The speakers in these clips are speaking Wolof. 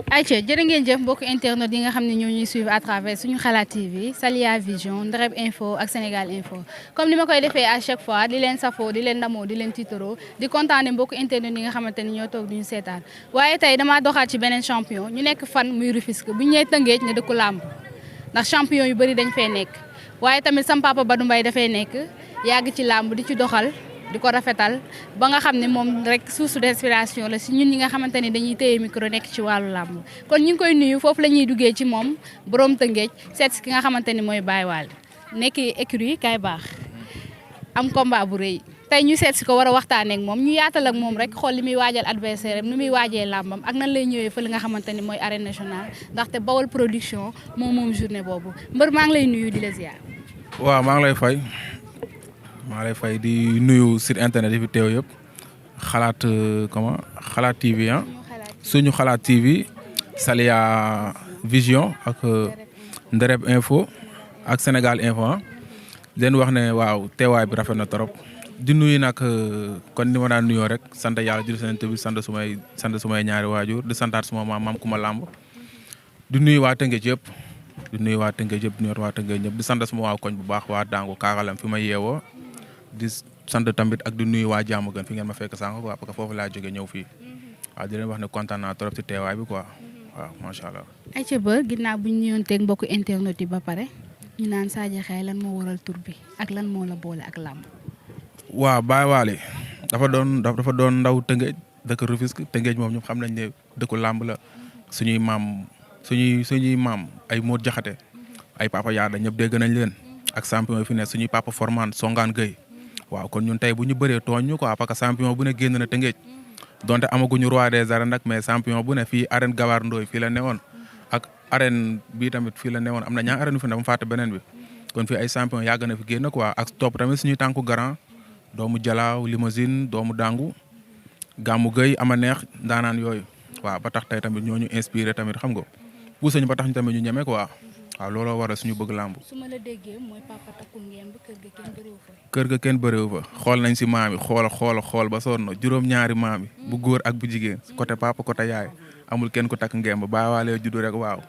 ayca jërë ngeen jëf mbokk internet yi nga xam ne ñoo ñuy suivre à travers suñu xalaat TV Saliya Vision Ndereb Info ak Sénégal Info comme ni ma koy defee à chaque fois di leen safoo di leen ndamoo di leen tiitaroo di kontaane mbokk internet yi nga xamante ni ñoo toog duñu seetaan waaye tey damaa doxaat ci beneen champion ñu nekk fan muy Rufisque bu ñu ñëwee Tëngéej ne dëkku làmb ndax champion yu bëri dañ fay nekk waaye tamit sam papa Badou Mbaye dafay nekk yàgg ci làmb di ci doxal di ko rafetal ba nga xam ne moom rek source d'inspiration la si ñun ñi nga xamante ni dañuy téye micro nekk ci wàllu làmb kon ñu ngi koy nuyu foofu la ñuy duggee ci moom borom Tëngéej seet si ki nga xamante ni mooy Baye Wally nekk écurie Kaay Baax am combat bu rëy tey ñu seet si ko war a waxtaanee ak moom ñu yaatal ak moom rek xool li muy waajal adversaire am ni muy waajee làmbam ak nan lay ñëwee fa li nga xamante ni mooy arène nationale ndaxte Bawol production moom journée boobu mbër maa ngi lay nuyu di la ziar. waaw maa ngi lay fay di nuyu site internet yi fi teew yëpp xalaat TV suñu xalaat TV Saliya Vision ak Ndereb Info ak Sénégal Info leen wax ne waaw teewaay bi rafet na trop di nuyu nag kon ni ma daan nuyoo rek sant yàlla jël seen bi sant sumay ñaari waajur di santaat suma maam Kuma Lamb di nuyu waa Tëngéej yëpp di nuyu waa Tëngéej ñëpp di sant suma waa koñ bu baax waa Dangu Kaagalam fi ma yeewoo di sant tamit ak di nuyu waa jàmm gën fi ngeen ma fekk sànq quoi parce que foofu laa jógee ñëw fii waaw di leen wax ne kontaan naa trop ci teewaay bi quoi waaw macha allah. ayca ba ginnaaw bu ñu ñëwanteeg mbokku internet yi ba pare ñu naan Sadio Xaye lan moo waral tur bi ak lan moo la boole ak làmb. waaw Baye Wally dafa doon ndaw Tëngéej dëkk Rufisque Tëngéej moom ñëpp xam nañ ne dëkku làmb la suñuy maam ay Modou Jaxate ay papa Yaada ñëpp dégg nañ leen ak champion fi ne suñuy papa Formane Songane Gueye. waaw kon ñun tey bu ñu bëree tooñ ñu quoi parce que champion bu ne génn na Tëngéej donte amaguñu roi des arènes nag mais champion bu ne fii arène Gawar Ndoye fii la newoon ak arène bii tamit fii la newoon am na ñaar arène yu fi ne ba mu fàtte beneen bi kon fii ay champion yàgg na fi génn quoi ak topp tamit suñuy tànku garant doomu Jalaaw Limousine doomu Dangu Gamou Gueye ama neex ndaanaan yooyu waaw ba tax tey tamit ñoo ñu inspiré tamit xam nga poussé ñu ba tax ñu tamit ñu ñeme quoi waaw looloo waral suñu bëgg làmb. su ma la déggee mooy papa takku ngemb kër ga kenn bëriwu fa. xool nañ si maam yi xool ba sonn juróom-ñaari maam yi bu góor ak bu jigéen côté papa côté yaay amul kenn ku takk ngemb Baye Wally juddu rek waaw.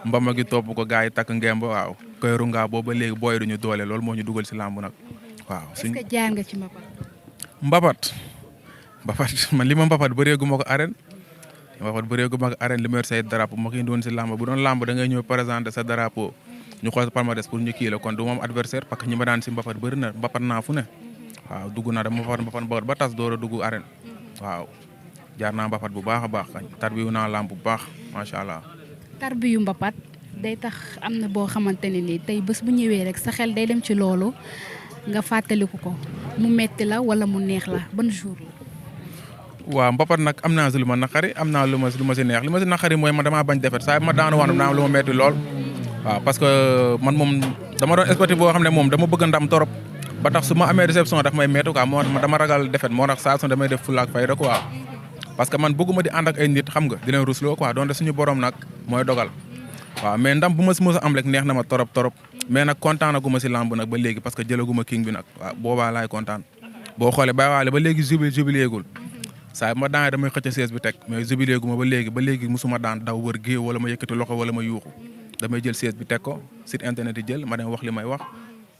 mbama gi topp ko gars yi takk ngemb waaw. koy rungaa boobu ba léegi booy duñu doole loolu moo ñu dugal si làmb nag waaw. est-ce que jaar nga ci mbapat. mbapat man li ma mbapat bëreegu ma ko arène. li ma yor say drapeau ma ko indi woon si làmb bu doon làmb da ngay ñëw présenter sa drapeau ñu xool sa palmarès pour ñu kii la kon du moom adversaire parce que ñi ma daan si mbapat bëri na mbapat naa fu ne waaw dugg naa dama mbapat ba tas door a dugg arène waaw jaar naa mbapat bu baax a baax kañ tarbiyu naa làmb bu baax macha allah. tarbiyu mbapat day tax am na boo xamante ne nii tey bés bu ñëwee rek sa xel day dem ci loolu nga fàttaliku ko mu metti la wala mu neex la ban jour la. waaw mbapat nag am naa si lu ma naqari am naa lu ma si neex li ma si naqari mooy man damaa bañ defet saa ma daanu wax naa lu ma metti lool waaw parce que man moom dama doon sportif boo xam ne moom dama bëgg ndam torop ba tax su ma amee réception daf may metti quoi moo tax dama ragal defet moo tax saa su damay def fulla ak fayda quoi parce que man bëgguma di ànd ak ay nit xam nga di leen rusloo quoi donte suñu borom nag mooy dogal waaw mais ndam bu ma si mos a am rek neex na ma torop mais nag kontaan gu ma si lamb nag ba léegi parce que jëlaguma king bi nag waaw boobaa laay kontaan boo xoolee Baye Wally ba léegi jubileegul saa ma daan damay xëcc sees bi teg mais jubilé gu ma ba léegi musuma daan daw wër géew wala ma yëkkati loxo wala ma yuuxu damay jël sees bi teg ko site internet yi jël ma dem wax li may wax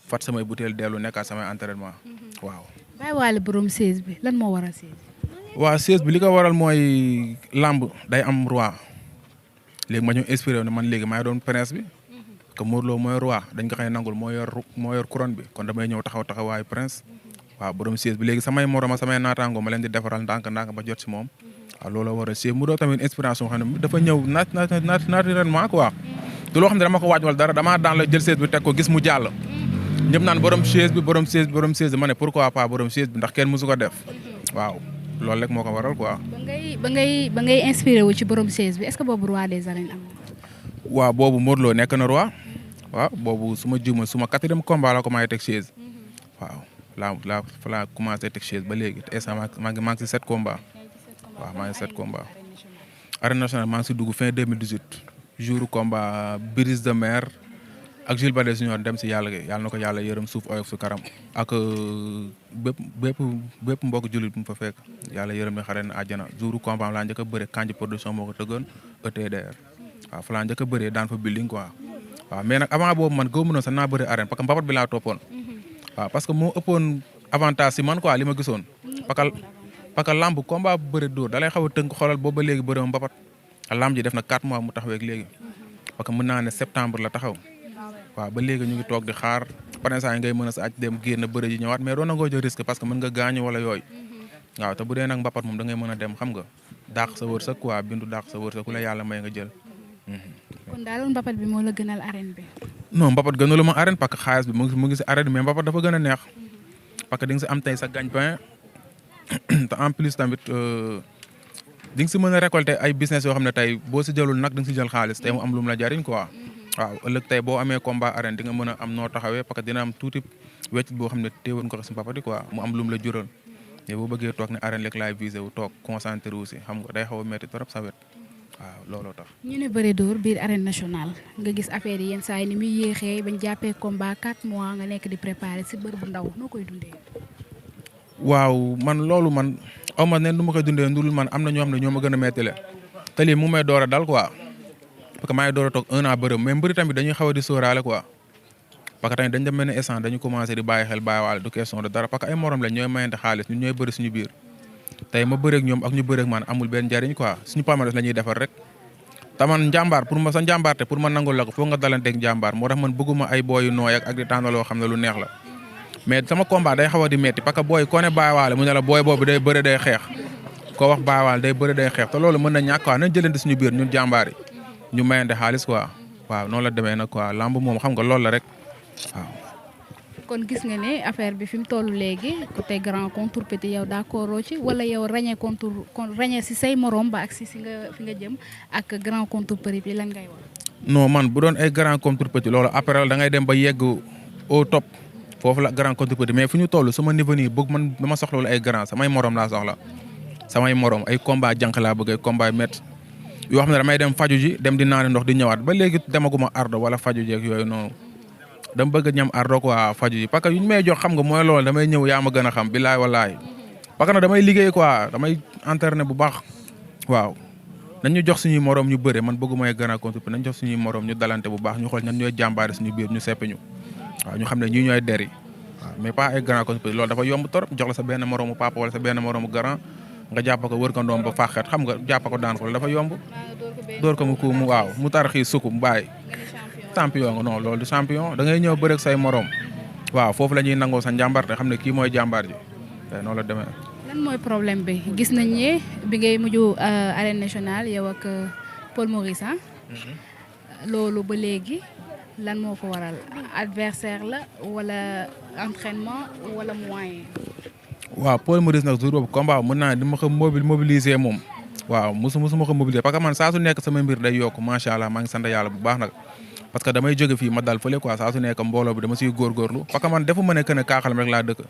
fat samay butéel dellu nekkaat samay entraînement waaw. Baye Wally borom sees bi lan moo waral sees bi. waaw sees bi li ko waral mooy lamb day am roi léegi ma ñëw inspiré ne man léegi maa doon prince bi que Modou Lo mooy roi dañ ko xëy nangul moo yor couronne bi kon damay ñëw taxawaayu prince. waaw borom siège bi léegi samay moroma samay naataango ma leen di defaral ndànk ba jot si moom waaw looloo war a siège mu doon tamit inspiration xam ne dafa ñëw naturellement quoi du loo xam ne dama ko waaj wala dara damaa daan la jël siège bi teg ko gis mu jàll ñëpp naan borom siège bi ma ne pourquoi pas borom siège bi ndax kenn mësu ko def waaw loolu rek moo ko waral quoi. ba ngay inspiré wu ci borom siège bi est-ce que boobu roi des arènes am na. waaw boobu Modou Lo nekk na roi waaw boobu su ma juuma suma 4e combat la ko may teg siège waaw. fa laa commencé teg chaise ba léegi te instant maa ngi si 7 combats waaw maa ngi 7 combats. arène nationale maa ngi si dugg fin 2018 jour combat Brise de Mer ak Jules Baldé Junior dem si yàlla gi yàlla na ko yàlla yërëm suuf oyof su karam ak bépp mbokk jullit bu mu fa fekk yàlla yërëm ne xare na àjjana jouru combat laa njëkk a bëre Kanji production moo ko tëggoon ETDR waaw fa laa njëkk a bëree daan fa building quoi waaw mais nag avant boobu man gëmu noon sax naa bëri arène parce que mbapat bi laa toppoon waaw parce que moo ëppoon avantage si man quoi li ma gisoon parce que lamb combat bu bëri dóor da lay xaw a tënk xoolal boobu ba léegi bëri ma mbapat lamb ji def na 4 mois mu taxaweeg léegi parce que mën naa ne septembre la taxaw waaw ba léegi ñu ngi toog di xaar par exemple ngay mën a sa aj dem génn bëri ji ñëwaat mais doon na ngoo jël risque parce que mën nga gaañu wala yooyu waaw te bu dee nag mbapat moom da ngay mën a dem xam nga dàq sa wërsëg quoi bindu dàq sa wërsëg ku la yàlla may nga jël. kon daal mbapat bi moo la gënal arène bi. non mbapat gënalu ma arène parce que xaalis bi mu ngi si arène mais mbapat dafa gën a neex parce que di nga si am tey sa gagne-pain te en plus tamit di nga si mën a récolter ay business yoo xam ne tey boo si jëlul nag di nga si jël xaalis tey mu am lu mu la jariñ quoi. waaw ëllëg tey boo amee combat arène di nga mën a am noo taxawee parce que dina am tuuti weccit boo xam ne téewoon ko si mbapat yi quoi mu am lu mu la jural mais boo bëggee toog ne arène rek laay visé wu toog concentré wu si xam nga day xaw a métti trop sa wet waaw looloo tax. ñu ne bëri dóor biir arène nationale nga gis affaire yi yenn saa yi ni muy yéexee bañ jàppee combat 4 mois nga nekk di préparer si bër bu ndaw noo koy dundee. waaw man loolu man aw ma ne nu ma koy dundee ndul man am na ñoo xam ne ñoo ma gën a métti te lii mu may door a dal quoi parce que maa ngi door a toog 1 an bërëm mais mbëri tamit dañuy xaw a di sóoraale quoi parce que tamit dañ dem benn instant dañu commencé di bàyyi xel bàyyiwaale du question de dara parce que ay morom lañ ñooy mayante xaalis ñun ñooy bëri suñu biir tey ma bëreeg ñoom ak ñu bëreeg man amul benn njariñ quoi suñu palmarès la ñuy defar rek te man njàmbaar pour ma sa njàmbaarte pour ma nangul la ko foog nga dalanteeg njàmbaar moo tax man bëgguma ay booy yu nooy ak di tànn loo xam ne lu neex la mais sama combat day xaw a di metti parce que booy koo ne bàyyiwaale mu ne la booy boobu day bëre day xeex koo wax bàyyiwaale day bëre day xeex te loolu mën na ñàkk quoi nañ jëlante suñu biir ñun jàmbaar yi ñu mayante xaalis quoi waaw noonu la demee nag quoi lamb moom xam nga loolu la rek waaw. kon gis nga ne affaire bi fi mu toll léegi côté grand contre petit yow d'accord ci wala yow ràññee si say morom ba ak si fi nga jëm ak grand contre petit bi lan ngay wax. non man bu doon ay grand contre petit loolu après da ngay dem ba yegg au top foofu la grand contre petit mais fu ñu toll sama niveau nii bëgg man dama soxlawul ay grand samay morom laa soxla samay morom ay combat jànq laa bëgg ay combat métti yoo xam ne damay dem faju ji dem di naan ndox di ñëwaat ba léegi demaguma ardo wala faju ji ak yooyu noonu. dama bëgg ñam ardo quoi faju yi parce que yu ñu may jox xam nga mooy loolu damay ñëw yaa ma gën a xam bilaay walaay parce que nag damay liggéey quoi damay entraîné bu baax waaw nañ ñu jox suñuy morom ñu bëre man bëggu may gën a contribuer nañ jox suñuy morom ñu dalante bu baax ñu xool ñan ñooy jàmbaare suñu biir ñu seppe ñu waaw ñu xam ne ñii ñooy deri waaw mais pas ay grand contribuer loolu dafa yomb trop jox la sa benn moromu papa wala sa benn moromu grand nga jàpp ko wër ko ndoom ba faaxet xam nga jàpp ko daan ko dafa yomb door ko mu waaw mu tarxii sukk mu bàyyi champion nga non loolu du champion da ngay ñëw bëreeg say morom waaw foofu la ñuy nangoo sa njàmbaar te xam ne kii mooy jàmbaar ji te noonu la demee. lan mooy problème bi gis nañ ne bi ngay mujj arène nationale yow ak Paul Maurice loolu ba léegi lan moo ko waral adversaire la wala entraînement wala moyen. waaw Paul Maurice nag jour boobu combat mën naa di ma ko mobiliser moom waaw mosuma ko mobiliser parce que man saa su nekk sama mbir day yokk macha allah maa ngi sant yàlla bu baax nag. parce que damay jóge fii ma dal fële quoi saa su nekk mbooloo bi dama siy góorgóorlu parce que man defu ma ne que ne Kaaxalam rek laa dëkk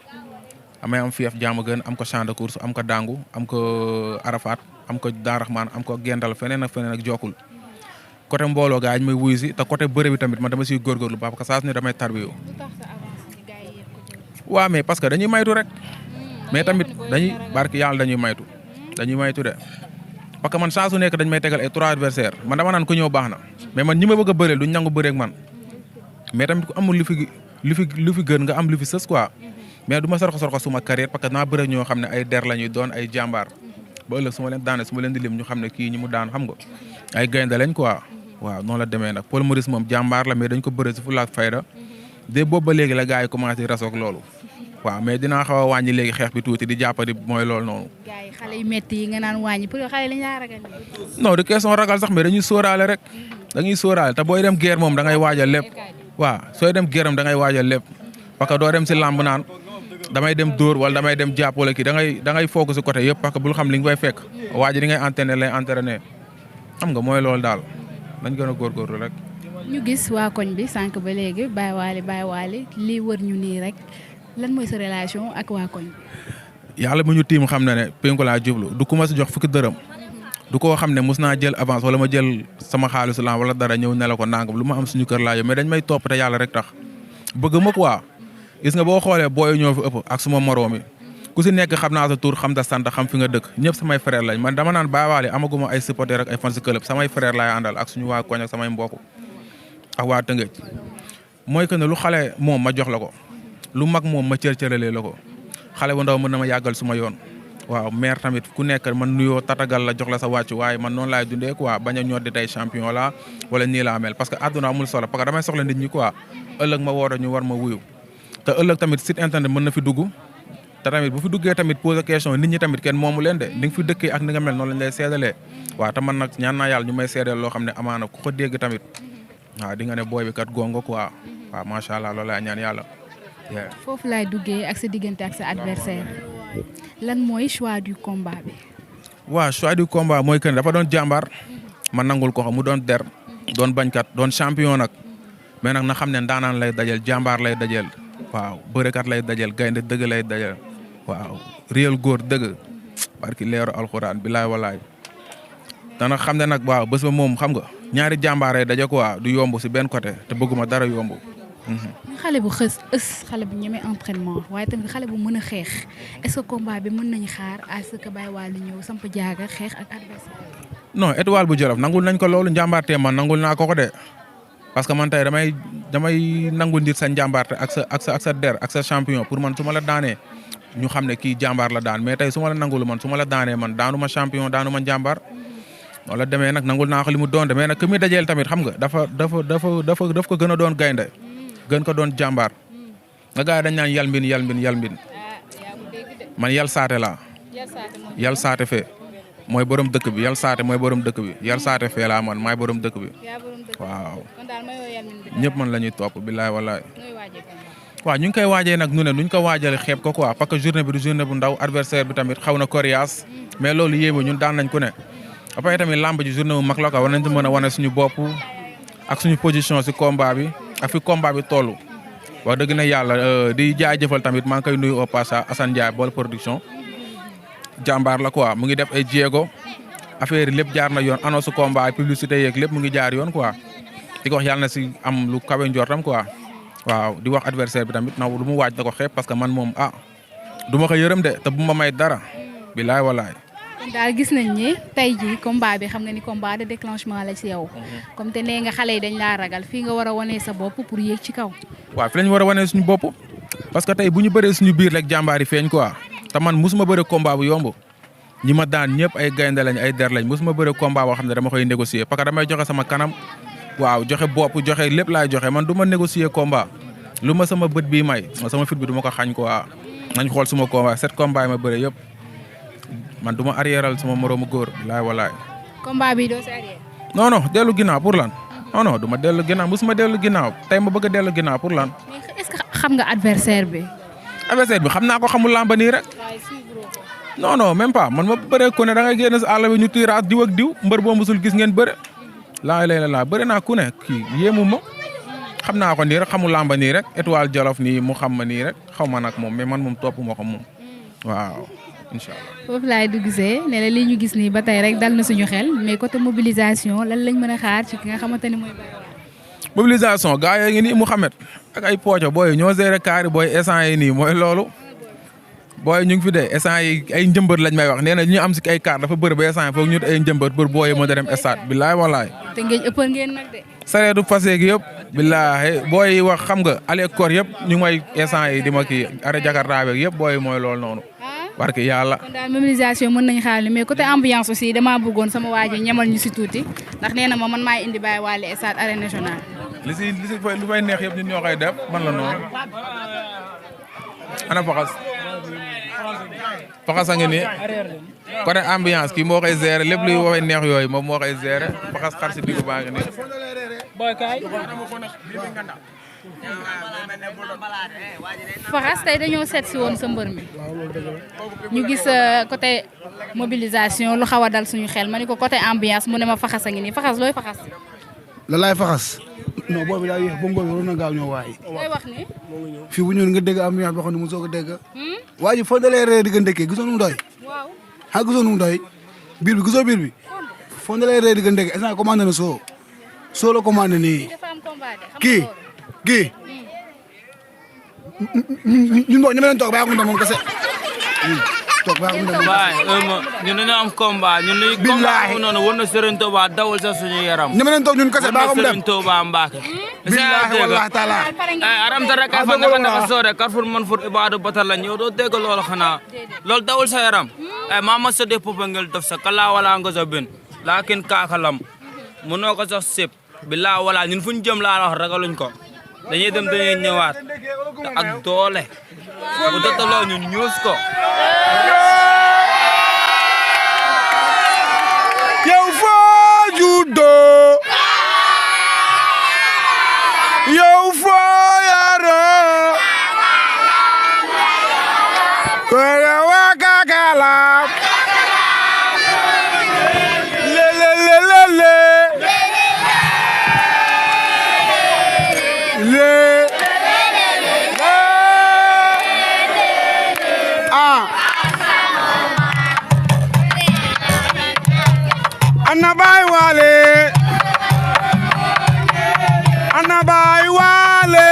amay am fief jaama gën am ko champ de course am ko Dangu am ko Arafat am ko Daaraxmaan am ko Gendal feneen ak jokkul côté mbooloo gaa ñu may wuyu si te côté bëre bi tamit man dama siy góorgóorlu baax parce que saa su ne damay tarbiyo waaw mais parce que dañuy maytu rek mais tamit dañuy barki yàlla dañuy maytu de parce que man saa su nekk dañ may tegal ay 3 adversaires man dama naan ko ñëw baax na mais man ñi ma bëgg a bëreel duñ nangu bëreeg man mais tamit ku amul lu fi gën nga am lu fi sës quoi mais du ma sorko suma carrière parce que naa bëreeg ñoo xam ne ay der la ñuy doon ay jàmbaar ba ëllëg su ma leen daane su ma leen di lim ñu xam ne kii ñi mu daan xam nga ay gaynde lañ quoi waaw noonu la demee nag Paul Maurice moom jàmbaar la mais dañ ko bëre si fulla ak fayda de boobu ba léegi la gars yi commencé rasoog loolu waaw mais dinaa xaw a wàññi léegi xeex bi tuuti di jàppadi mooy loolu noonu. gars yi xale yu métti yi nga naan wàññi pour xale lañ laa ragal. non du question ragal sax mais dañuy sóoraale rek dañuy sóoraale te booy dem guerre moom da ngay waajal lépp waaw sooy dem guerre moom da ngay waajal lépp parce que doo dem si làmb naan damay dem dóor wala damay dem jàpp wala kii da ngay foog si côté yëpp parce que bul xam li nga fay fekk waaj di ngay entraîné lay entraîné xam nga mooy loolu daal dañ gën a góorgóorlu rek. ñu gis waa koñ bi sànq ba léegi Baye Waly lii wër ñu nii rek lan mooy sa relation ak waa koñ bi. yàlla mu ñu tiim xam na ne penku laa jublu du commencé jox fukki dërëm du koo xam ne mos naa jël avance wala ma jël sama xaalisu lamb wala dara ñëw ne la ko nangam lu ma am suñu kër laa mais dañ may topp te yàlla rek tax bëgg ma quoi gis nga boo xoolee booy ñoo fi ëpp ak suma moroom yi ku si nekk xam naa sa tur xam sa sant xam fi nga dëkk ñëpp samay frère lañ man dama naan Baye Wally amaguma ay supporter ak ay fans club samay frère laay àndal ak suñu waa koñ ak samay mbokk ak waa Tëngéej mooy que ne lu xale moom ma jox la ko lu mag moom ma cër-cëralee la ko xale bu ndaw mën na ma yàggal suma yoon waaw maire tamit ku nekk man nuyoo tatagal la jox la sa wàccu waaye man noonu laay dundee quoi bañ a ñor di tey champion la wala nii laa mel parce que àdduna amul solo parce que damay soxla nit ñi quoi ëllëg ma woote ñu war ma wuyu te ëllëg tamit site internet mën na fi dugg te tamit bu fi duggee tamit poser question nit ñi tamit kenn moomu leen de ni nga fi dëkkee ak ni nga mel noonu lañ lay seedalee waaw te man nag ñaan naa yàlla ñu may seedeel loo xam ne amaana ku ko dégg tamit waaw di nga ne booy bi kat gongo quoi waaw macha allah loolu laay ñaan yàlla. foofu laay duggee ak sa diggante ak sa adversaire lan mooy choix du combat bi. waaw choix du combat mooy que ne dafa doon jàmbaar ma nangul ko mu doon der doon bañkat doon champion nag mais nag na xam ne ndaanaan lay dajel jàmbaar lay dajel waaw bërekat lay dajel gaynde dëgg lay dajel waaw réel góor dëgg barki leeru alxuraan bilaay walaay dana xam ne nag waaw bés ba moom xam nga ñaari jàmbaaree daje quoi du yomb si benn côté te bëgguma dara yomb. xale bu xale bu ñeme entraînement waaye tamit xale bu mën a xeex est-ce que combat bi mën nañu xaar à ce que Baye Wally ñëw samp jaaga xeex ak adversaire. non étoile bu Jolof nangul nañ ko loolu njàmbaarte man nangul naa ko de parce que man tey damay nangul ndir sa njàmbaarte ak sa der ak sa champion pour man su ma la daanee ñu xam ne kii jàmbaar la daan mais tey su ma la nangul man su ma la daanee man daanu ma champion daanu ma njàmbaar noonu la demee nag nangul naa ko li mu doon demee nag ki muy dajeel tamit xam nga daf ko gën a doon gaynde gën ko doon jàmbaar nga gars yi dañ naan yal mbin man yal saate laa yal saate fee mooy borom dëkk bi yal saate mooy borom dëkk bi yal saate fee laa man maay borom dëkk bi waaw ñëpp man la ñuy topp billaay wallaay waaw ñu ngi koy waajee nag nu ne nuñ ko waajale xeeb ko quoi parce que journée bi du journée bu ndaw adversaire bi tamit xaw na coriace mais loolu yéema ñun daan nañ ku ne après tamit lamb ji journée bu mag la ko war nañ ci mën a wane suñu bopp ak suñu position si combat bi ak fi combat bi toll wax dëgg na yàlla di jaajëfal tamit maa ngi koy nuyu au passage Assane Ndiaye bool production jàmbaar la quoi mu ngi def ay jéego affaire yi lépp jaar na yoon annonce combat publicité yeeg lépp mu ngi jaar yoon quoi di ko wax yàlla na si am lu kawe njortam quoi waaw di wax adversaire bi tamit na lu mu waaj da ko xeeb parce que man moom du ma ko yërëm de te bu ma may dara bilaay walaay. daal gis nañ ni tey jii combat bi xam nga ni combat de déclenchement la ci yow comme te nee nga xale yi dañ laa ragal fii nga war a wane sa bopp pour yéeg ci kaw. waaw fi lañ war a wane suñu bopp parce que tey bu ñu bëree suñu biir rek jàmbaar yi feeñ quoi te man musuma bëre combat bu yomb ñi ma daan ñëpp ay gaynde lañ ay der lañ musuma bëre combat boo xam ne dama koy négocier parce que damay joxe sama kanam waaw joxe bopp joxe lépp laay joxe man du ma négocier combat lu ma sama bët bii may sama fit bi du ma ko xañ quoi nañ xool suma combat 7 combat yi ma bëre yëpp. man du ma arrièreal sama moroomu góor laay walaay. combat bi doo si arrière. non dellu ginnaaw pour lan non du ma dellu ginnaaw musuma dellu ginnaaw tey ma bëgg a dellu ginnaaw pour lan. mais est-ce que xam nga adversaire bi. adversaire bi xam naa ko xamul lamba nii rek. non même pas man ma bëree ku ne da ngay génn si àll bi ñu tiiraat diw ak diw mbër boo musul gis ngeen bëre. laa bëri naa ku ne kii yéemu ma xam naa ko nii rek xamul lamba nii rek étoile Jolof nii mu xam ma nii rek xaw ma nag moom mais man moom topp moo ko moom waaw. Inch'Allah. foofu laay duggsee ne la lii ñu gis nii ba tey rek dal na suñu xel mais côté mobilisation lan lañ mën a xaar ci ki nga xamante ni mooy Baye Wally. mobilisation gars yi ngi nii Mouhamed ak ay pooco booy ñoo gérer kaari booy essence yi nii mooy loolu booy ñu ngi fi de essence yi ay njëmbët lañ may wax nee na ñu am si ay kaar dafa bëri ba essence foog ñu ay njëmbët pour booy moo dem stade billaay walaay. te ngeen ëppal ngeen nag de. sareetu fas yeeg yëpp billaay booy wax xam nga aller koor yëpp ñu ngi may essence yi di ma kii arrêt Jakarta beeg yëpp booy mooy loolu noonu. barke yàlla. kon daal mobilisation mën nañu xaar mais côté ambiance aussi damaa bëggoon sama waa ji ñamal ñu si tuuti ndax nee na ma man maay indi Baye Wally stade arène nationale. li si lu may neex yëpp ñun ñoo koy def man la noonu. ana Faxas a ngi nii côté ambiance kii moo koy gérer lépp luy waxee neex yooyu moom moo koy gérer Faxas xar si diggu baa ngi nii. Faxas tey dañoo seet si woon sa mbër mi ñu gis côté mobilisation lu xaw a dal suñu xel ma ni ko côté ambiance mu ne ma Faxas a ngi nii Faxas looy Faxas. la laay Faxas. non boobu daa yéex ba ngoon waroon na gaaw ñoo waay. looy wax ni. fii bu ñëwee nga dégg ambiance boo xam ne mosoo ko dégg. waa ji foo dalee ree di nga ndëkkee gisoo nu mu doy. waaw gisoo nu mu doy biir bi gisoo biir bi. foo ne lay rëy di nga ndege instant commandé na soo la commandé nii kii ñun boo ñeme leen toog bàyyi ko moom kese toog bàyyi ko moom waay ñun dañoo am combat ñun li combat bu noonu war na Serigne Touba dawal sa suñu yaram ñeme leen toog ñun kese bàyyi ko mu dem Serigne Touba Mbacke billahi wallahi taala aram ta rek fa naka naka soore Carrefour Manfour Ibadou Batal la ñëw doo dégg loolu xanaa loolu dawal sa yaram mama sa de popengel dof sa kala wala nga sa ben lakin kaakalam mënoo ko sax sép billahi wala ñun fuñ jëm laa wax ragaluñ ko dañuy dem dañuy ñëwaat ak doole bu dotaloo ñun ñuus ko yow foo juddoo yow foo yaroo wala waa kakalaam Ana Baay Waale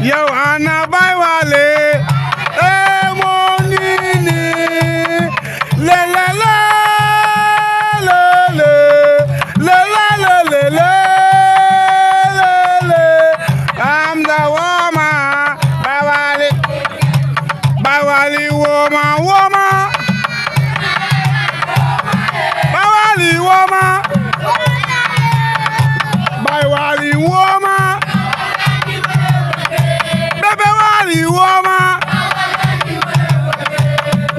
yow Ana Baay Waale moo nini le le le le le le le le am da woma Baay Waale woma Baay Waali wooma Bébé Waali wooma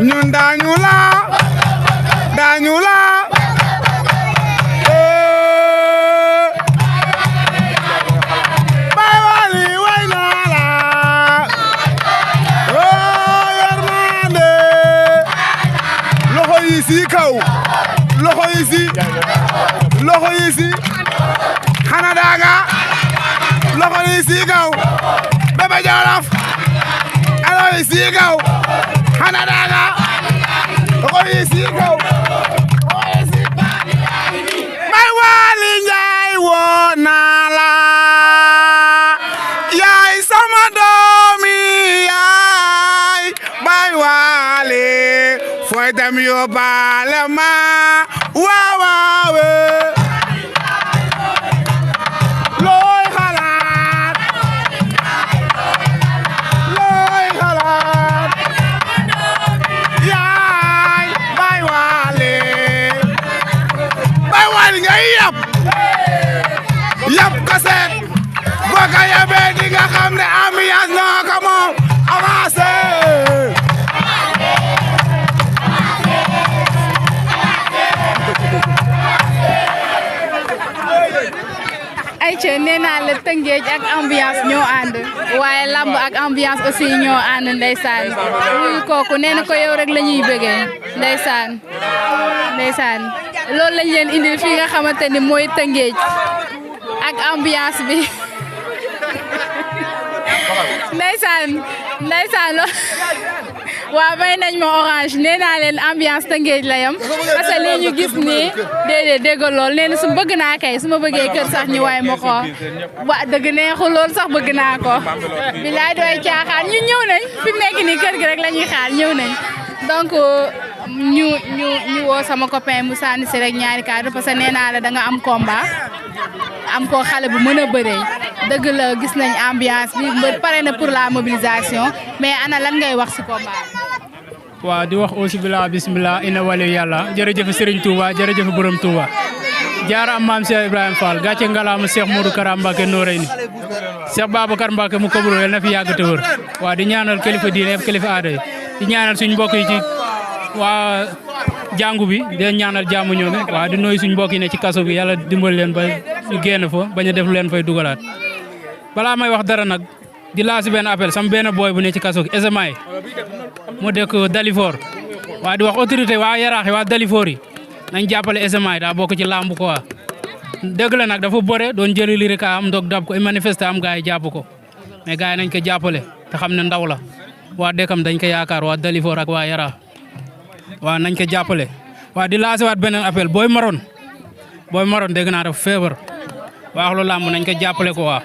ñun dañu la Baay Waali way naa la yërmande loxo yi si kaw loxo yi si xana daaga loxo yi si kaw Bébé Jolof alo yi si kaw xana daaga loxo yi si kaw Baay Waali Njaay woo naa la yaay sama doomi yaay Baay Waali fooy dem yóbbaale ma waawe looy xalaat yaay Baay Waali ngay yab kaset boo ko yabee di nga xam ne ambiance noo ko moom avancé ayca nee naa la Tëngéej ak ambiance ñoo ànd waaye lamb ak ambiance aussi ñoo ànd ndeysaan wuyu kooku nee na ko yow rek la ñuy bëggee ndeysaan loolu lañ leen indil fii nga xamante ni mooy Tëngéej ak ambiance bi ndeysaan waaw may nañ ma orange nee naa leen ambiance Tëngéej la yam parce que lii ñu gis nii déedéet dégg lool nee na su bëgg naa kay su ma bëggee kër sax ñu waay ma ko waa dëgg neexul lool sax bëgg naa ko bilaay dooy caaxaan ñu ñëw nañ fi mu nekk nii kër gi rek la ñuy xaar ñëw nañ donc ñu woo sama copain mu sànni si rek ñaari cadre parce que nee naa la da nga am combat am ko xale bu mën a bëree dëgg la gis nañ ambiance bi mbër pare na pour la mobilisation mais ana lan ngay wax si combat bi. waaw di wax aussi bila bismillah ina wali yàlla jërëjëf Serigne Touba jërëjëf borom Touba jaara am maam Cheikh Ibrahima Fall gàcce ngalaama Cheikh Modou Kara Mbacké Noreyni Cheikh Babacar Mbacké mu kabro yal na fi yàgg te wër waaw di ñaanal kilifa diine ak kilifa aada yi di ñaanal suñu mbokk yi ci waa jàngu bi di ñaanal jàmm ñoom waaw di nuyu suñu mbokk yi ne ci kaso bi yàlla dimbal leen ba ñu génn fa bañ a def leen fay dugalaat balaa may wax dara nag di laasi benn appel sama benn boy bu ne ci kaso gi Esamay mu dëkk Dalifor waa di wax autorité waa Yaraax yi waa Dalifor yi nañ jàppale Esamay daa bokk ci làmb quoi dëgg la nag dafa bëre doon jëli li rek am ndog dab ko manifester am gars yi jàpp ko mais gars yi nañ ko jàppale te xam ne ndaw la waa dëkkam dañ ko yaakaar waa Dalifor ak waa Yaraax waa nañ ko jàppale waa di lancé waat beneen appel Boy Maroon dégg naa dafa feebar waax lu làmb nañ ko jàppale ko waa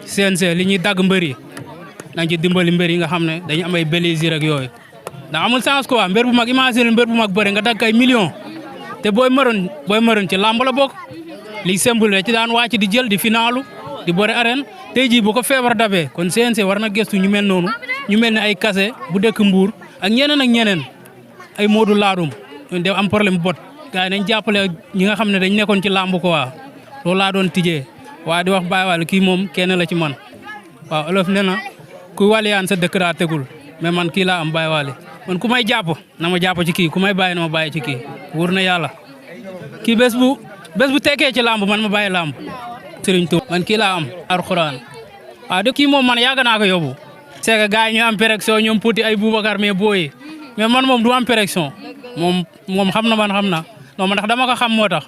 CNG li ñuy dagg mbër yi nañ ci dimbali mbër yi nga xam ne dañu am ay blessure ak yooyu ndax amul sens quoi mbër bu mag imagine mbër bu mag bëri nga dagg ay millions te Boy Maroon ci làmb la bokk li symbole ci daan wàcc di jël di finalu di bëri arène tey jii bu ko feebar dabee kon CNG war na gëstu ñu mel noonu ñu mel ne ay kase bu dëkk Mbour ak ñeneen ay Modou Ladoum ñun de am problème bot gars yi nañ jàppale ñi nga xam ne dañ nekkoon ci làmb ko waa loolu laa doon tijjee waa di wax Baye Wally kii moom kenn la ci man waaw olof nee na ku waliyaan sa dëkk daa tegul mais man kii laa am Baye Wally man ku may jàpp na ma jàpp ci kii ku may bàyyi na ma bàyyi ci kii wóor na yàlla kii bés bu tekkee ci làmb man ma bàyyi làmb Serigne Touba man kii laa am alxuraan waaw de kii moom man yàgg naa ko yóbbu c'est que gars yi ñu am pérection ñoom puti ay Boubacar mais booyi mais man moom du am pérection moom xam na man xam na non man ndax dama ko xam moo tax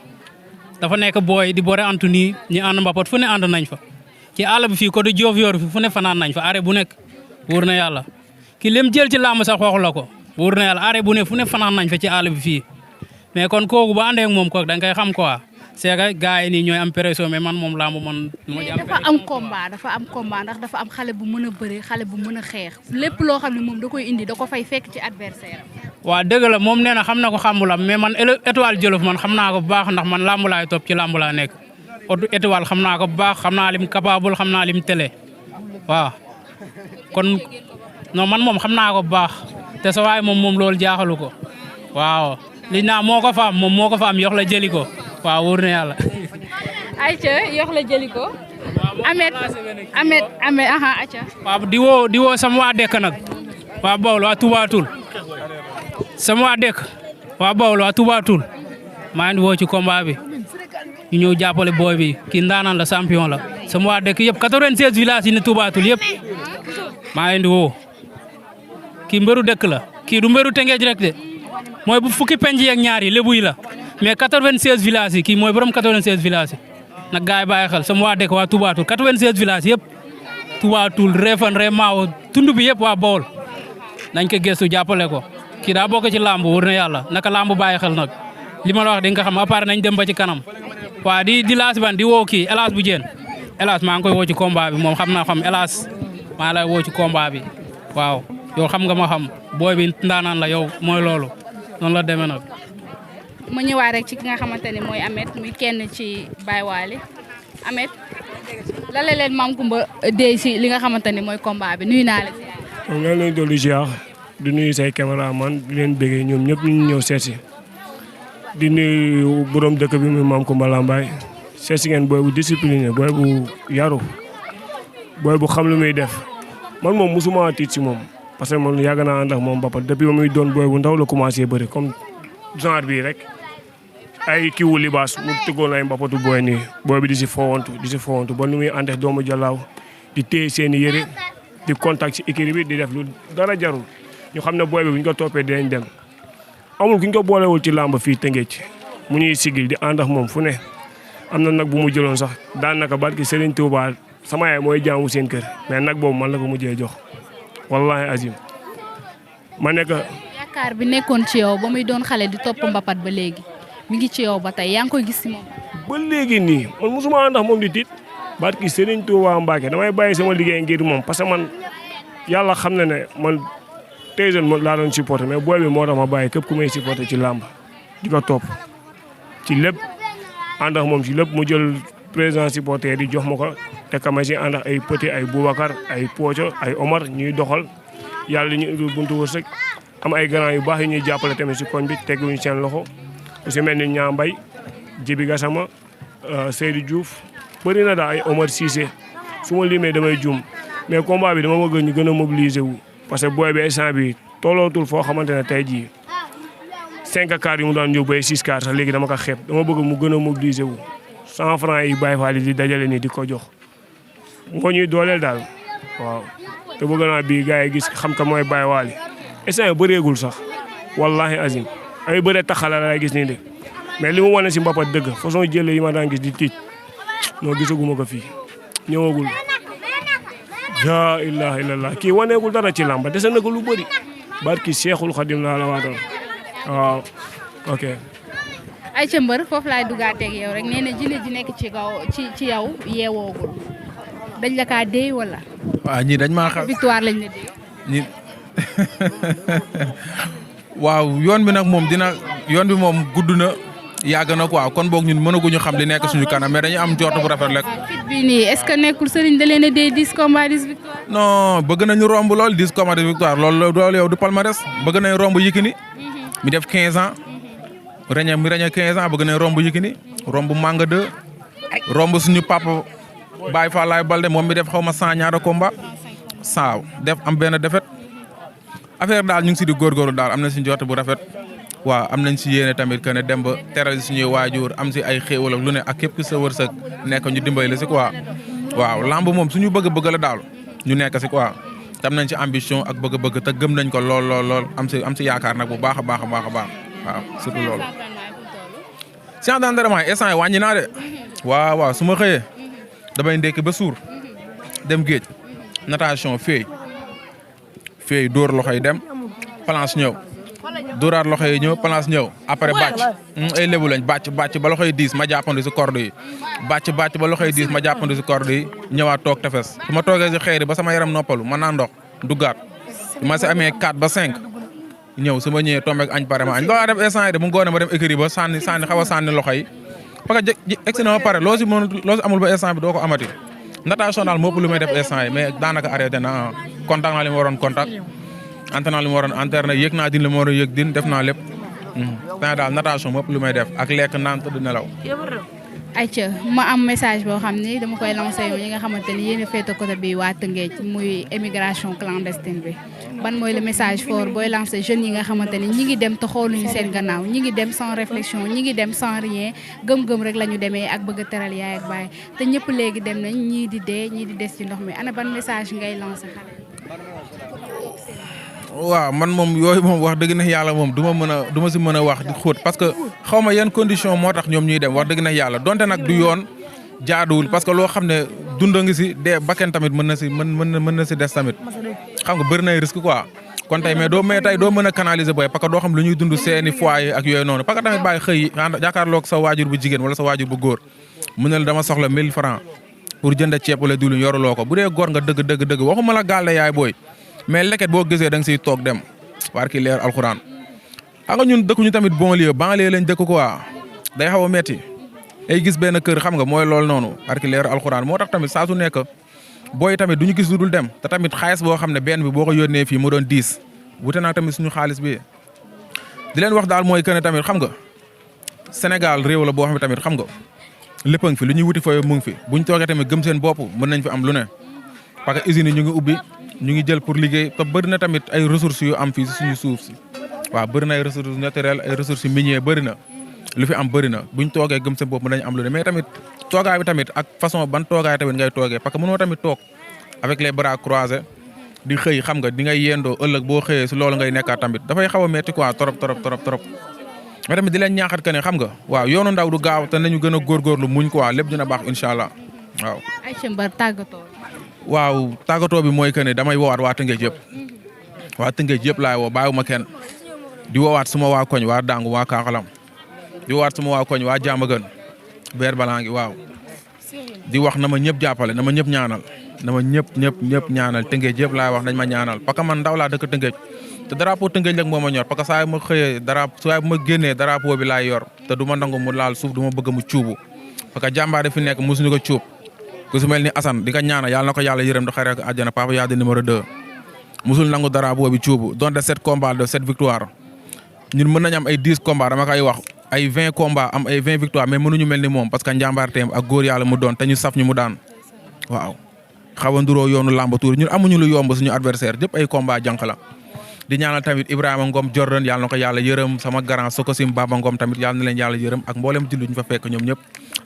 dafa nekk booy di boore antu nii ñu ànd mbapat fu ne ànd nañ fa ci àll bi fii ko du joof yor fi fu ne fanaan nañ fa arrêt bu nekk wóor na yàlla ki lim jël ci làmb sax waxu la ko wóor na yàlla arrêt bu ne fu ne fanaan nañ fa ci àll bi fii mais kon kooku ba àndee ak moom kooku da nga koy xam quoi c'est que gars yi nii ñooy am pression mais man moom làmb man dafa am combat ndax dafa am xale bu mën a bëre xale bu mën a xeex lépp loo xam ne moom da koy indi da ko fay fekk ci adversaire waaw dëgg la moom nee na xam na ko xamulam mais man étoile Jolof man xam naa ko bu baax ndax man làmb laay topp ci làmb laa nekk étoile xam naa ko bu baax xam naa lim capable xam naa lim télé waaw kon non man moom xam naa ko bu baax te sa waay moom loolu jaaxalu ko waaw li naa moo ko fa am moom moo ko fa am yox la jëli ko waaw wóor na yàlla. ayca yox la jëli ko. Amet aha ayca. waaw di woo sama waa dëkk nag waa Bawol waa Touba Toul sama waa dëkk waa Bawol waa Touba Toul maa ngi woo ci combat bi ñu ñëw jàppale booy bi kii ndaanaan la champion la sama waa dëkk yëpp 96 villages yi ne Touba Toul yëpp maa ngi woo kii mbëru dëkk la kii du mbëru Tëngéej rek de mooy bu fukki penc yeeg ñaar yi lébu yi la mais 96 villages yi kii mooy borom 96 villages yi nag gars yi bàyyi xel sama waa dëkk waa Touba Toul 96 villages yëpp Touba Toul Réfane Rémao tund bi yëpp waa Bawol nañ ko gëstu jàppale ko kii daa bokk ci làmb wóor na yàlla naka làmb bàyyi xel nag li ma la wax di nga xam à part nañ dem ba ci kanam waa di laas ban di woo kii Elas bu Dieng Elas maa ngi koy woo ci combat bi moom xam naa xam Elas maa lay woo ci combat bi waaw yow xam nga ma xam booy bi ndaanaan la yow mooy loolu noonu la demee nag. ma ñëwaat rek ci ki nga xamante ne mooy Ameth muy kenn ci Baye Wally Ameth lan la leen Mame Coumba Dey si li nga xamante ne mooy combat bi nuyu naa la si. moom nga leen dolli ziar di nuyu say cameraman di leen bëggee ñoom ñëpp ñu ñëw seet si di nuyu borom dëkk bi muy Mame Coumba Lambaye seet si ngeen booy bu discipliné booy bu yaru booy bu xam lu muy def man moom musuma tiit si moom parce que man yàgg naa ànd ak moom Mbapat depuis ba muy doon booy bu ndaw la commencé bëri comme genre bii rek ay kiiwu libaas mu tëggoon ay mbapatu booy nii booy bi di si fowantu ba nu muy ànd ak doomu jalaaw di téye seen i yëre di contact ci équipe bi di def lu dara jarul ñu xam ne booy bi bu ñu ko toppee dinañ dem amul ku ñu ko boolewul ci làmb fii Tëngéej mu ñuy sigil di ànd ak moom fu ne am na nag bu mu jëloon sax daanaka barki Serigne Touba sama yaay mooy jaamu seen kër mais nag boobu man la ko mujjee jox wallahi azim ma nekk. yaakaar bi nekkoon ci yow ba muy doon xale di topp mbapat ba léegi mi ngi ci yow ba tey yaa ngi koy gis si moom. ba léegi nii man mosuma ànd ak moom di tiit barki Serigne Touba Mbacke damay bàyyi sama liggéey ngir moom parce que man yàlla xam na ne man Tyson mo laa doon supporté mais booy bi moo tax ma bàyyi képp ku may supporté ci làmb di ko topp ci lépp ànd ak moom ci lépp mu jël président supporter di jox ma ko te kama si ànd ak ay Petit ay Boubacar ay Pocho ay Omar ñuy doxal yàlla ñu indil buntu wërsëg am ay grand yu baax yu ñuy jàppale tamit si koñ bi teguñu seen loxo ku si mel ni Ñaambay Jibi Gassama Seydou Diouf bëri na daal ay Omar Cissé su ma limee damay juum mais combat bi dama bëgg ñu gën a mobiliser wu parce que booy bi instant bi tollootul foo xamante ne tey jii 5 car yu mu daan yóbbu ay 6 car sax léegi dama ko xeeb dama bëgg mu gën a mobiliser wu 100 francs yi Baye Fall di dajale nii di ko jox moo ñuy dooleel daal waaw te bëgg naa bii gars yi gis xam ka mooy Baye Wally instant yi bëreegul sax wallahi azim ay bëre taxala lay gis nii de mais li mu wane si mbapat dëgg façon jële yi ma daan gis di tiit noo gisaguma ko fii ñëwagul yaa ilaha illallah kii waneegul dara ci làmba dese na ko lu bëri barki Seexul Xadim laa la waatoon waaw ok ay ca mbër foofu laay dugaateeg yow rek nee na jinne ji nekk ci kaw ci yow yeewoogul dañ la kaa déy wala. waaw ñii dañ maa xam victoire lañ la déy. ñi waaw yoon bi nag moom yoon bi moom gudd na yàgg na quoi kon boog ñun mënaguñu xam li nekk suñu kanam mais dañu am jot bu rafet rek. fit bi nii est-ce que nekkul sëriñ da leen a déy 10 combats 10 victoire. non bëgg nañu romb lool 10 combats 10 victoire loolu yow du palmarès bëgg nañ romb Yékini mi def 15 ans reñe 15 ans bëgg nañ romb Yékini romb Manga 2 romb suñu papa Baye Fallaye Balde moom mi def xaw ma 100 ñaata combat saaw def am benn défaite affaire daal ñu ngi si di góorgóorlu daal am na si jot bu rafet waaw am nañ si yéene tamit que ne dem ba teral suñuy waajur am si ay xéewal ak lu ne ak képp ku sa wërsëg nekk ñu dimbali la si quoi waaw lamb moom suñu bëgg-bëgg la daal ñu nekk si quoi tam nañ si ambition ak bëgg-bëgg te gëm nañ ko lool am si yaakaar nag bu baax a baax waaw surtout loolu. séance d'entraînement instant yi wàññi naa de waaw su ma xëyee damay ndekki ba suur dem géej natation feey dóor loxo yi dem planche ñëw dóoraat loxo yi ñëw planche ñëw après bàcc ay lébu lañ bàcc ba loxo yi diis ma jàppandi si corde yi bàcc ba loxo yi diis ma jàppandi si corde yi ñëwaat toog tefes su ma toogee si xeeri ba sama yaram noppalu mën naa ndox duggaat ma si amee 4 ba 5 ñëw su ma ñëwee tombeeg añ pare ma añ loolu def instant yi de bu ngoone ma dem écurie ba sànni xaw a sànni loxo yi parce que egsi na ma pare loo si amul ba instant bi doo ko amati natation daal moo ëpp lu may def instant yi mais daanaka arrêté na contact naa li ma waroon contact entraîné naa li ma waroon entraîné yëg naa din li ma waroon yëg din def naa lépp daal natation moo ëpp lu may def ak lekk naan tëdd nelaw. ayca ma am message boo xam ni dama koy lancé yow ñi nga xamante ni yéen a féete côté bi waa Tëngéej muy émigration clandestine bi ban mooy le message fort booy lancé jeunes yi nga xamante ni ñi ngi dem te xooluñu seen gannaaw ñi ngi dem sans réflexion ñi ngi dem sans rien gëm-gëm rek la ñu demee ak bëgg a teral yaay ak baay te ñëpp léegi dem nañ ñii di dee ñii di des ci ndox mi ana ban message ngay lancé xale. waaw man moom yooyu moom wax dëgg na yàlla moom du ma si mën a wax di xóot parce que xaw ma yan condition moo tax ñoom ñuy dem wax dëgg na yàlla donte nag du yoon jaaduwul parce que loo xam ne dund ngi si dee bakken tamit mën na si des tamit xam nga bëri nay risque quoi kon tey mais doo mën a canaliser booy parce que doo xam lu ñuy dund seeni foyer ak yooyu noonu parce que tamit bàyyi xëy jàkkaarloog sa waajur bu jigéen wala sa waajur bu góor mu ne la dama soxla 1000 francs pour jënd ceeb wala diwlin yoruloo ko bu dee góor nga dëgg waxuma la gàlle yaay booy mais leket boo gisee da nga siy toog dem war ki leer alxuraan xam nga ñun dëkkuñu tamit banlieue lañ dëkk quoi day xaw a metti ay gis benn kër xam nga mooy loolu noonu war ki leer alxuraan moo tax tamit saa su nekk booy tamit du ñu gis lu dul dem te tamit xaalis boo xam ne benn bi boo ko yónnee fii mu doon 10 wute naa tamit suñu xaalis bi di leen wax daal mooy que ne tamit xam nga Sénégal réew la boo xam ne tamit xam nga lépp a ngi fi lu ñuy wuti fooy mu ngi fi buñ toogee tamit gëm seen bopp mën nañ fi am lu ne parce que usines yi ñu ngi ubbi ñu ngi jël pour liggéey te bëri na tamit ay ressources yu am fii si suñu suuf si waaw bëri na ay ressources naturelles ay ressources minières bëri na lu fi am bëri na buñ toogee gëm seen bopp mën nañ am lu ne mais tamit toogaay bi tamit ak façon ban toogaay tamit ngay toogee parce que mënoo tamit toog avec les bras croisés di xëy xam nga di ngay yendoo ëllëg boo xëyee si loolu ngay nekkaat tamit dafay xaw a metti quoi trop mais tamit di leen ñaaxat que ne xam nga waaw yoonu ndaw du gaaw te nañu gën a góorgóorlu muñ quoi lépp dina baax incha allah waaw. Aïcha Mbar tàggatoo. waaw tàggatoo bi mooy que ne damay woowaat waa Tëngéej yëpp waa Tëngéej yëpp laay woo bàyyiwuma kenn di woowaat suma waa koñ waa Dangu waa Kaaxalam di woowaat suma waa koñ waa Diamaguène Beer Balangi waaw di wax na ma ñëpp jàppale na ma ñëpp ñaanal na ma ñëpp ñaanal Tëngéej yëpp laay wax nañ ma ñaanal parce que man ndaw laa dëkk Tëngéej te drapeau Tëngéej rek moo ma ñor parce que saa ma xëyee saa bu ma génnee drapeau bi laay yor te du ma nangu mu laal suuf du ma bëgg mu cuubu parce que jàmbaar fi nekk mosuñu ko cuub ku su mel ni Assane di ko ñaanal yàlla na ko yàlla yërëm di xare ko àjjana Papa Yade numéro 2 mosul nangu drapeau bi cuubu donte 7 combats de 7 victoire ñun mën nañ am ay 10 combats dama koy wax ay 20 combats am ay 20 victoire mais mënuñu mel ni moom parce que njàmbaarteem ak góor yàlla mu doon te ñu saf ñu mu daan waaw xaw a nduroo yoonu làmb tuur ñun amuñu lu yomb suñu adversaire yëpp ay combat jànq la di ñaanal tamit Ibrahima Ngom Jordan yàlla na ko yàlla yërëm sama grand Sokosim Baba Ngom tamit yàlla na leen yàlla yërëm ak mboolem jullit ñu fa fekk ñoom ñëpp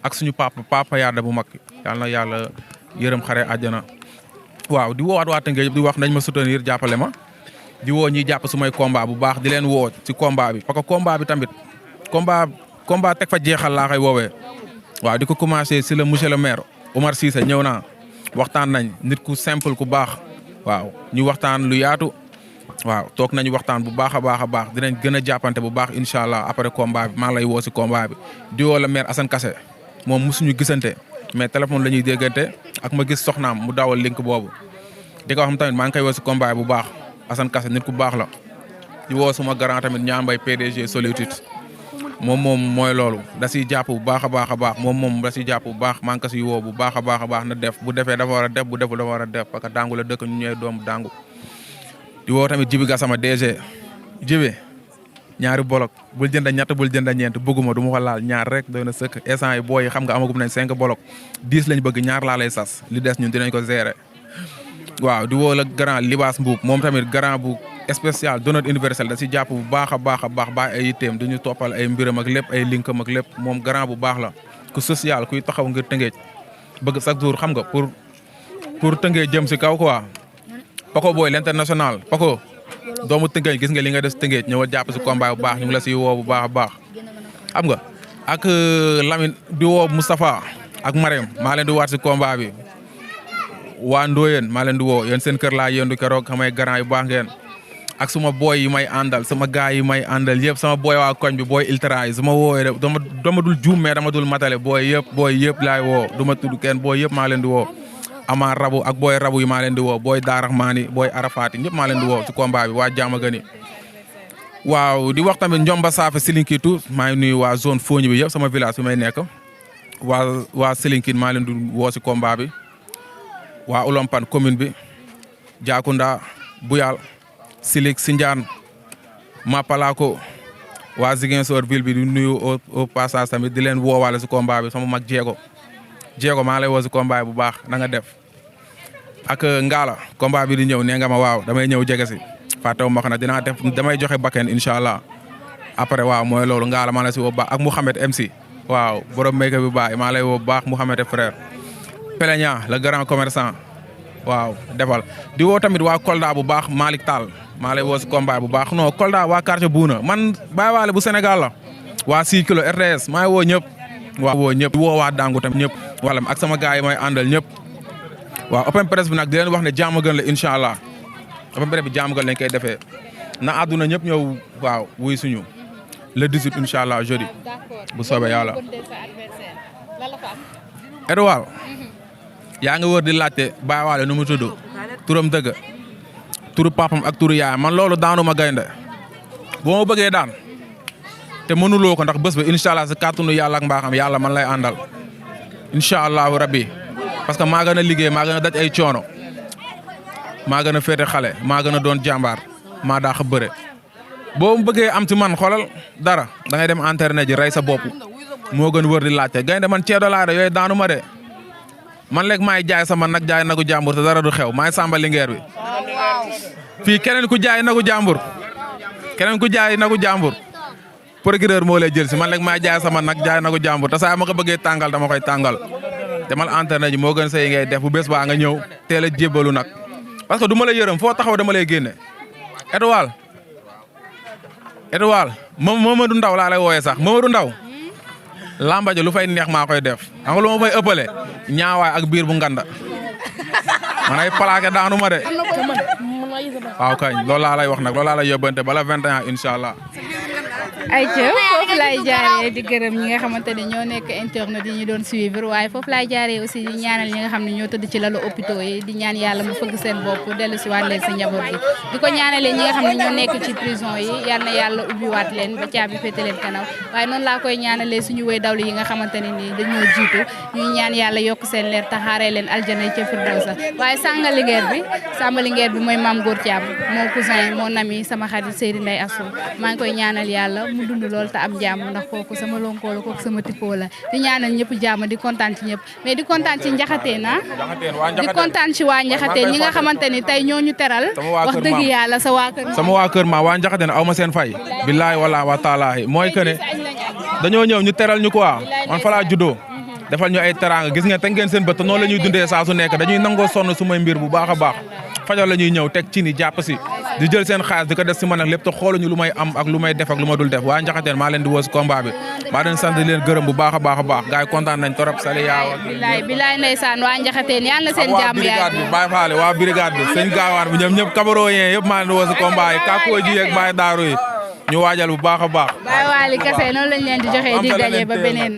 ak suñu papa Yada bu mag yàlla na yàlla yërëm xare àjjana waaw di woowaat waa Tëngéej di wax nañ ma soutenir jàppale ma di woo ñiy jàpp sumay combat bu baax di leen woo ci combat bi parce que combat bi tamit combat teg fa jeexal laa koy woowee waaw di ko commencé si le monsieur le maire Omar Cissé ñëw naa waxtaan nañ nit ku simple ku baax waaw ñu waxtaan lu yaatu waaw toog nañu waxtaan bu baax a baax dinañ gën a jàppante bu baax incha allah après combat bi maa ngi lay woo si combat bi di woo la maire Assane Kassé moom mosuñu gisante mais téléphone la ñuy déggante ak ma gis soxnaam mu dawal link boobu di ko xam tamit maa ngi koy woo si combat bu baax Assane Kassé nit ku baax la di woo suma grand tamit ñaambay PDG Solitude moom mooy loolu da siy jàpp bu baax a baax moom da siy jàpp bu baax maa ngi ko siy woo bu baax a baax na def bu defee dafa war a def bu deful dafa war a def parce que Dangu la dëkk ñu ñooy doomu Dangu di woo tamit Jibi Gassama DG Jibi ñaari bolok bul jënd ñett bul jënd ñeent bëgguma du ma ko laal ñaar rek doy na sëkk instant yi booy yi xam nga amagum nañ 5 bolok 10 lañ bëgg ñaar laa lay sas li des ñun dinañ ko gérer waaw di woo la grand Libaas Mbuub moom tamit grand bu spécial donneur universel da si jàpp bu baax a baax bàyyi ay yitteem du ñu toppal ay mbiram ak lépp ay linkam ak lépp moom grand bu baax la ku social kuy taxaw ngir Tëngéej bëgg chaque jour xam nga pour Tëngéej jëm si kaw quoi Paco Boy l'international Paco doomu Tëngéej gis nga li nga des Tëngéej ñëwal jàpp si combat bu baax ñu ngi la siy woo bu baax a baax xam nga ak Lamine di woo Moustapha ak Marème maa leen di waat si combat bi waa Ndoyeen maa leen di woo yéen seen kër laa yéendu keroog xamay grand yu baax ngeen ak suma boy yi may àndal sama gaay yi may àndal yëpp sama boy waa koñ bi boy ultra yi su ma woowee dama dul juum mais dama dul matale boy yëpp laay woo du ma tudd kenn boy yëpp maa leen di woo ama rabu ak boy rabu yi maa leen di woo boy Daaraxmaan yi boy Arafat yi ñëpp maa leen di woo ci combat bi waa Diamaguène waaw di wax tamit Njomba Saafe Silinkitu maa ngi nuyu waa zone Fogni bi yëpp sama village bi may nekk waa Silinkin maa leen di woo si combat bi waa Ulompan commune bi Diakunda Buyal Silik Sindiane Mapalako waa Ziguinchor ville bi di nuyu au passage tamit di leen woowaale si combat bi sama mag Diego maa lay woo si combat bi bu baax na nga def ak Ngala combat bi di ñëw nee nga ma waaw damay ñëw jege si fàttewu ma ko nag dinaa def damay joxe bakken incha allah après waaw mooy loolu Ngala maa la si woo bu baax ak Mouhamed MC waaw borom make bi baax maa lay woo bu baax Mouhamed frère Peleña le grand commerçant waaw defal di woo tamit waa Kolda bu baax Malick Tall maa lay woo si combat bu baax non Kolda waa quartier Buuna man Baye Waale bu Sénégal la waa 6 kilo RTS maa ngi woo ñëpp waaw woo ñëpp di woo waa Dangu tamit ñëpp wala ak sama gars yi may àndal ñëpp waaw open press bi nag di leen wax ne Diamaguène la incha allah open press bi Diamaguène lañ koy defee na àdduna ñëpp ñëw waaw wuy suñu le 18 incha allah jeudi bu soobee yàlla. Edouard yaa ngi wër di laajte Baye Waale nu mu tudd turam dëgg turu papam ak turu yaay man loolu daanu ma gaynde boo ma bëggee daan te mënuloo ko ndax bés ba incha allah si kàttanu yàlla ak mbaaxam yàlla man lay àndal incha allahu rabbi parce que maa gën a liggéey maa gën a daj ay coono maa gën a féete xale maa gën a doon jàmbaar maa daax a bëre boo bëggee am ci man xoolal dara da ngay dem internet ji rey sa bopp moo gën wër di laajte gaynde man ceedo laa de yooyu daanu ma de man léegi maay jaay sama nag jaay nagu jàmbur te dara du xew maay Samba Linguère bi fii keneen ku jaay nagu jàmbur procureur moo lay jël si man léegi maay jaay sama nag jaay nagu jàmbur te saa ma ko bëggee tàngal dama koy tàngal demal internet ji moo gën say ngay def bu bés baa nga ñëw teel a jébbalu nag parce que du ma la yërëm foo taxaw dama lay génne Edouard Mamadou Ndaw laa lay wooyee sax Mamadou Ndaw lamba ja lu fay neex maa koy def xam nga lu ma fay ëppale ñaawaay ak biir bu nganda man ay plaqué daanu ma de waaw kañ loolu laa lay wax nag loolu laa lay yóbbante bala 21 incha allah. ayca foofu laay jaaree di gërëm ñi nga xamante ne ñoo nekk internet yi ñu doon suivre waaye foofu laay jaaree aussi di ñaanal ñi nga xam ne ñoo tëdd ci lalu hôpitaux yi di ñaan yàlla mu fëgg seen bopp dellu si waat leen sa njaboot gi di ko ñaanalee ñi nga xam ne ñoo nekk ci prison yi yal na yàlla ubbiwaat leen ba caabi féete leen kanam waaye noonu laa koy ñaanalee suñu wéy dawlu yi nga xamante ne nii dañoo jiitu ñuy ñaan yàlla yokk seen leer taxaaree leen aljana ca firdawsa waaye Samba Linguère bi mooy Mame Gor Thiam mon cousin mon ami sama xarit Seydou Ndeye Assou maa ngi koy ñaanal yàlla mu dund lool te am jàmm ndax kooku sama lonkoo la kooku sama tippoo la di ñaanal ñëpp jàmm di kontaan ci ñëpp mais di kontaan ci Njaxateen di kontaan ci waa Njaxateen ñi nga xamante ni tey ñoo ñu teral wax dëgg yàlla sa waa kër sama waa kër ma waa Njaxateen aw ma seen fay billaahi wala wa taalaahi mooy que ne dañoo ñëw ñu teral ñu quoi man fa laa juddoo defal ñu ay teraanga gis ngeen te ngeen seen bët te noonu la ñuy dundee saa su nekk dañuy nangoo sonn sumay mbir bu baax a baax fajal la ñuy ñëw teg ci ni jàpp si di jël seen xaalis di ko def si man ak lépp te xooluñu lu may am ak lu may def ak lu ma dul def waa Njaxateen maa leen di woo si combat bi maa leen sant leen gërëm bu baax a baax gars yi kontaan nañ torop sali yaaw bilaay ndeysaan waa Njaxateen yàlla na seen jàmm brigade bi Baye Fall waa brigade bi sëñ gaawaan bi ñoom ñëpp kabaro yee yëpp maa leen di woo si combat yi kakoo ji ak Baye Daaru yi ñu waajal bu baax a baax Baye Waly kase noonu lañ leen di joxe dig daje ba beneen